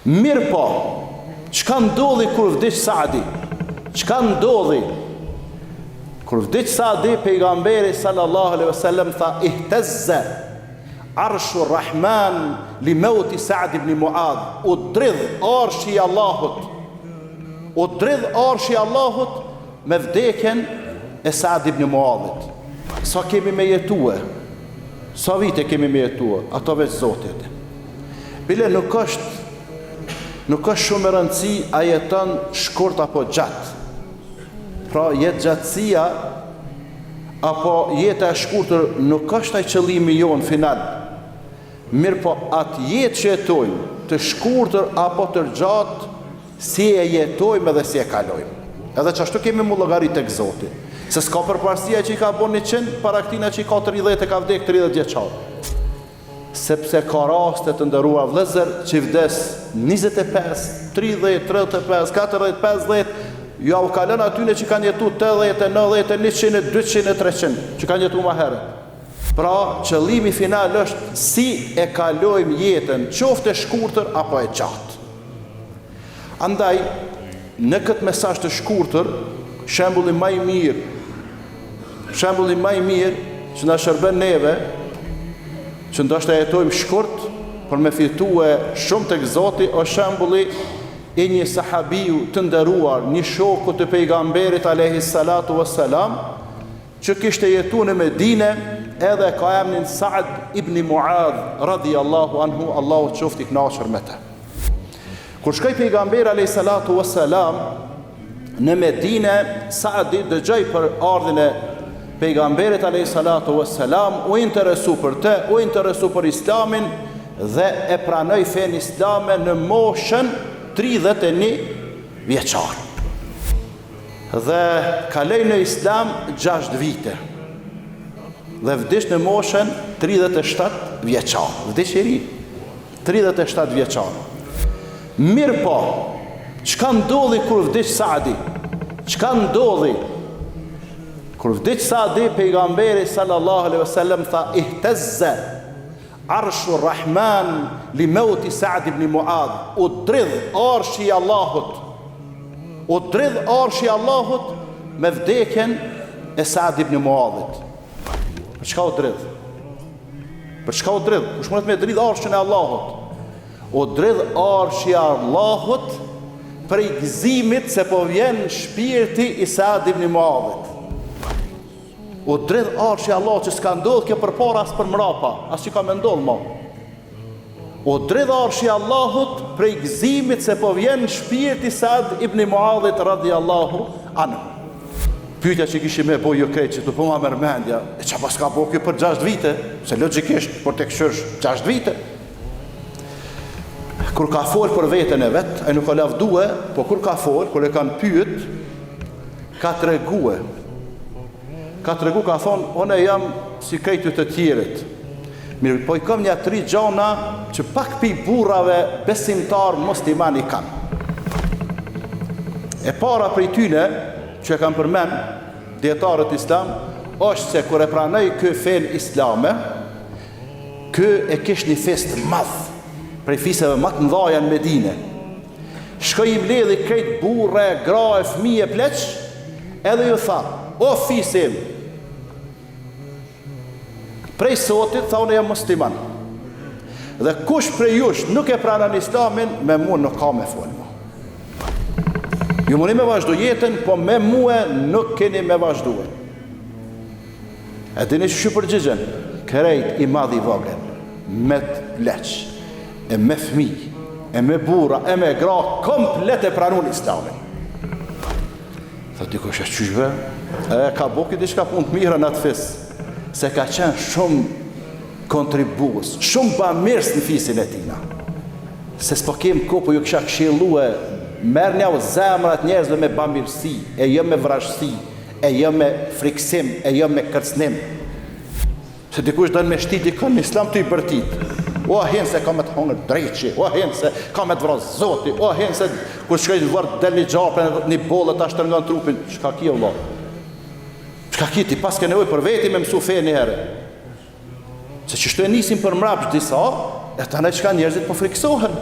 Mirëpo, çka ndodhi kur vdiq Sa'di? Çka ndodhi? Kur vdiq Sa'di, pejgamberi sallallahu alaihi wasallam tha ihtezze arshu Rahman li meuti Sa'd ibn Muadh. U dridh arshi i Allahut. U dridh arshi i Allahut me vdekjen e Sa'd ibn Muadhit. Sa kemi me jetue? Sa vite kemi me jetue? Ato veç Zoti e din. Bile nuk është nuk është shumë me rëndësi a jeton shkurt apo gjatë. Pra jetëgjatësia apo jeta e shkurtër nuk është ai qëllimi jonë final. Mirëpo atë jetë që jetojmë, të shkurtër apo të gjatë, si e jetojmë edhe si e kalojmë. Edhe qashtu kemi m'u llogarit tek Zoti. Se s'ka përparësi ai që i ka bo 100 para këtina që i ka 30 e ka vdek 30 vjeçar. Sepse ka raste të nderuar vëllezër që vdes 25, 30, 35, 40, 50, ja u kalon atyne që kanë jetu 80, 90, 100, 200, 300, që kanë jetu ma herët. Pra, qëllimi final është si e kalojmë jetën, qoftë e shkurtër apo e gjatë. Andaj, në këtë mesazh të shkurtër, shembulli ma i mirë, shembulli ma i mirë që na shërben neve, që ndoshta jetojmë shkurt, por me fitue shumë tek Zoti, është shembulli i një sahabiu të nderuar, një shoku të pejgamberit alayhi salatu wassalam, që kishte jetu në Medine edhe ka emnin Sa'd ibn Mu'adh radhiyallahu anhu, Allahu qoftë i kënaqur me të. Kur shkoi pejgamberi alayhi salatu wassalam në Medine, Sa'di dëgjoi për ardhjen e pejgamberit alayhi salatu wassalam, u interesu për të, u interesu për Islamin dhe e pranoi fenë islame në moshën 31 vjeçar. Dhe kaloi në Islam 6 vite. Dhe vdiq në moshën 37 vjeçar. Vdiq i ri. 37 vjeçar. Mirëpo, çka ndodhi kur vdiq Sa'di? Çka ndodhi? Kur vdiq Sa'di, pejgamberi sallallahu alaihi wasallam tha ihtezze arshu Rahman li meuti Sa'd ibn Muadh. U dridh arshi i Allahut. U dridh arshi i Allahut me vdekjen e Sa'd ibn Muadhit. Për çka u dridh? Për çka u dridh? Kush mundet me dridh arshin e Allahut? U dridh arshi i Allahut prej gëzimit se po vjen shpirti i Saad ibn Muadhit. U dridh arshi i Allahut që s'ka ndodhë kjo përpara as përmrapa, as që ka me ndodhë mo. U dridh arshi i Allahut prej gëzimit se po vjen shpirti i Saad ibn Muadhit radhiyallahu anhu. Pyetja që kishit me bo ju krejt që të po ma merr mendja, e ça paska bo ky për 6 vite, se logjikisht por të kqyrsh 6 vite. Kur ka fol për veten e vet, ai nuk ka lavdue, po kur ka fol, kur e kanë pyet, ka tregue. Ka tregu, ka thonë, unë jam si krejt ju të tjerët. Mirë, po i kam nja tri gjana që pak pi burrave besimtar musliman i kanë. E para prej tyne, që e kanë përmend dijetarët islam, është se kur e pranoi ky fenë islame, ky e kish një fis të madh, prej fiseve ma të mdhaja në Medine. Shkoi i mbledhi krejt burra e gra e fëmijë e pleq, edhe ju tha, o fisi im, Prej sotit, tha unë jam musliman. Dhe kush prej jush nuk e pranon islamin, me mu nuk ka me fol mo. Ju muni me vazhdu jetën, po me mue nuk keni me vazhdu. E dini qysh u përgjigjën? Krejt i madh i vogël, me pleq, e me fmi, e me burra, e me gra, komplet e pranun islamin. Tha dikush e qysh be? E ka bo ky diçka punë të mira në atë fis, se ka qenë shumë kontribues, shumë bamirës në fisin e tina. Se s'po kem kohë, po ju kisha këshillue, merrnjau zemrat njerëzve me bamirësi, e jo me vrazhdësi, e jo me frikësim, e jo me kërcënim. Se dikush don me shti dikën në islam tu i bërtit. O hin se ka me të hongër dreqi, o hin se ka me të vra zoti, o hin se kur shkoj në varr del një gjarpër një bollë ta shtërngon trupin. Çka ki vëlla? Çka ki ti paske nevojë për veti me mësu fenë një herë. Se qështu e nisin për mrapsht disa, e tani çka njerëzit po frikësohen.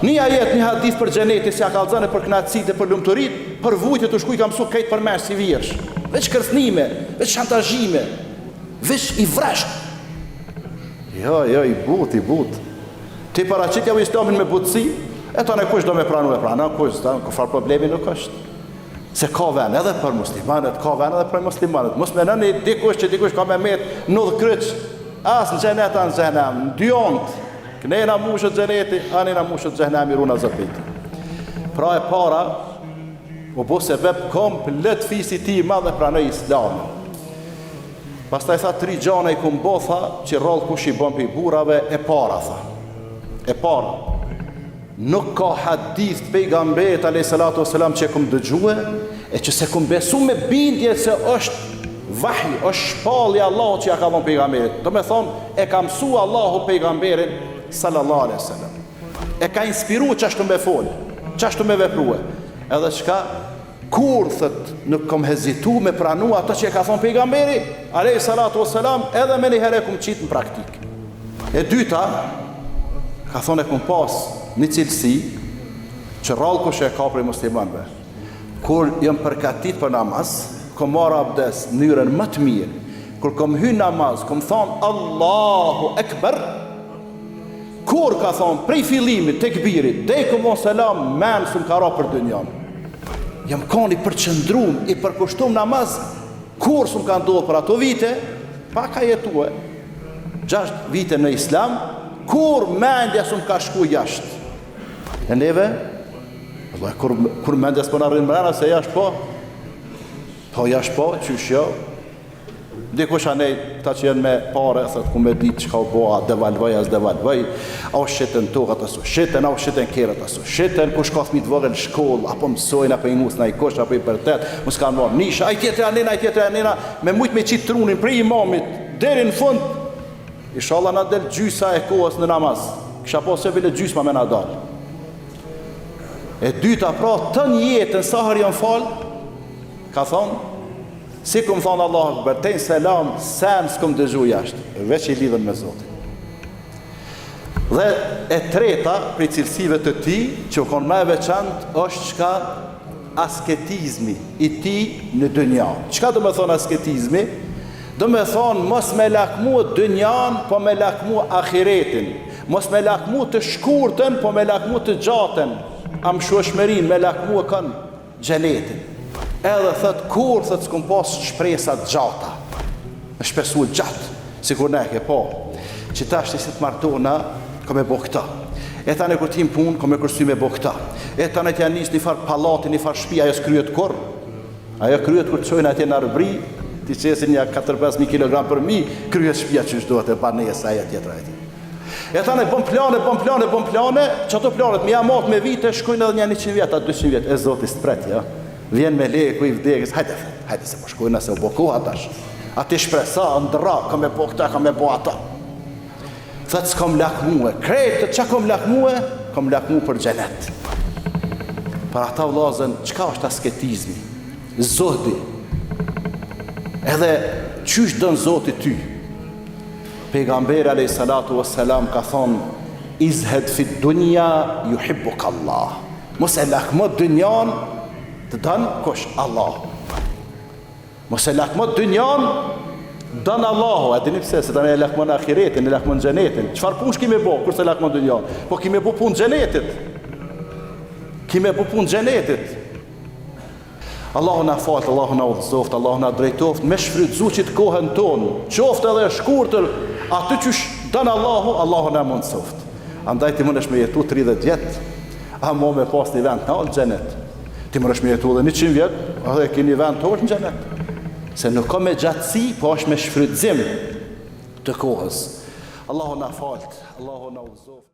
Një ajet, një hadith për xhenetin, s'ja kallzon e për kënaqësitë e për lumturitë, për vujtjet tu shku i ka mësu krejt përmendsh si vjersh. Veç kërcënime, veç shantazhime, veç i vresht. Jo, jo, i butë, i butë. Ti paraqitjau islamin me butësi, e tani kush do me pranu e pranon, kush s'do, kurrfarë problemi nuk është. Se ka vend edhe për muslimanët, ka vend edhe për muslimanët. Mos menoni dikush që dikush ka me met në udhëkryq, as në xhenet, as në xhehenem, në dy anët. Knena mushet xheneti, anena mushet xhehenemi, runa Zot prej tij. Pra e para, u bo sebep komplet fisi i tij i madh e pranoi islamin. Pastaj tha tri gjana i kum bo tha, që rrallë kush i bon prej burrave, e para tha. E para, Nuk ka hadith të pejgamberit alejhi salatu vesselam që e kum dëgjue e që s'e kum besu me bindje se është vahj, është shpallje e Allahut që ja ka dhënë pejgamberit. Domethonë, e ka mësu Allahu pejgamberin sallallahu alejhi wasallam. E ka inspiru qashtu me fol, qashtu me veprue. Edhe çka Kurrë, thotë, nuk kom hezitu me pranu ato që e ka thonë pejgamberi, alejhi salatu vesselam, edhe menjëherë e kum qitë në praktikë. E dyta, ka thonë e kum pas një cilësi që rrallë kush e ka prej muslimanëve. Kur jam përgatit për namaz, kom marrë abdes në mënyrën më të mirë. Kur kom hy në namaz, kom thonë Allahu Ekber, Kur ka thonë prej fillimit tekbirit deri kom dhonë selam men s'm ka ra për dynjan. Jam kon i përqendrum, i përkushtum namaz, kurrë s'm ka ndodhur për ato vite, pa ka jetue 6 vite në islam, kurrë mendja s'm ka shku jashtë. E neve, Allah, kur, kur mendja s'po na rrin mrena, se jashtë po, po jashtë po, qysh jo, Dikush anej, këta që janë me pare, thot ku me ditë çka u bo, a devalvoi, a s'devalvoi, a u shitën tokat, a s'u shitën, a u shitën kerret, a s'u shitën, kush ka fëmijë të vogël në shkollë, apo mësojnë, apo i ngus najkush, apo i bërtet, mos kanë marrë nisha, ai tjetri anena, ai tjetri anena, me mujt me qitë trunin prej imamit, deri në fund, ishalla na del gjysa e kohës në namaz, kisha pas qef bile gjysma me na dal. E dyta pra, tënë jetën, sa herë jam falë, ka thonë, Si kum thonë Allahu Akbar, tej selam, sen s'kum dëgju jashtë, veç i lidhun me Zotin. Dhe e treta prej cilësive të tij, që u konë ma e veçantë, është çka asketizmi i tij në dynja. Çka do me thonë asketizmi? Do me thonë mos me lakmu dynjan, po me lakmu ahiretin. Mos me lakmu të shkurtën, po me lakmu të gjatën. Amshueshmërinë, me lakmu e kanë xhenetin. Edhe thot kurrë thot s'kum pas shpresa të gjata. Me shpresu gjatë, sikur ne ke po. Që tash si të martona, kom me bo këta. E tani kur t'hi n'punë, kom me kërcy me bo këta. E tani t'ja nis një farë pallati, një farë shtëpi, ajo s'kryet kurrë. Ajo kryet kur të çojnë atje në Arbri, t'i qesin nja 4-5 mijë kilogram përmi, kryet shtëpia qysh duhet e banesa ajo tjetra e tjetra. E tani bën plane, bën plane, bën plane, që ato planet me ja mat me vite shkojnë edhe nja 100 vjet, a 200 vjet, e Zoti s'pret, ja. Vjen meleku i vdekjes, hajde, hajde se po shkojnë se u bo koha tash. A ti shpresa, ëndrra, kam me bo këta, kam me bo ata. Thot s'kom lakmue, krejt çka kom lakmue, kom lakmu për xhenet. Për ata vllazën, çka është asketizmi? Zuhdi. Edhe qysh don Zoti ty? Pejgamberi alejhi salatu ves selam ka thonë Izhed fi dunja juhibbuka Allah. Mos e lakmo dynjan, të don kush? Allahu. Mos e lakmo dynjan, don Allahu. A dini pse? Se tani e lakmon ahiretin, e lakmon xhenetin. Çfarë punë ki me bo kur s'e lakmon dynjan? Po ki me bo punë xhenetit. Ki me bo punë xhenetit. Allahu na faltë, Allahu na udhëzoftë, Allahu na drejtoftë, me shfrytëzu qit kohën tonë, qoftë edhe e shkurtër, aty qysh don Allahu, Allahu na mundësoftë. Andaj ti mundesh me jetu 30 vjet, amo me pas një vend të naltë n'xhenet. Ti mundesh me jetu edhe 100 vjet, edhe ke një vend të ulët në xhenet. Se nuk ka me gjatësi, po është me shfrytëzim të kohës. Allahu na faltë, Allahu na udhëzoftë.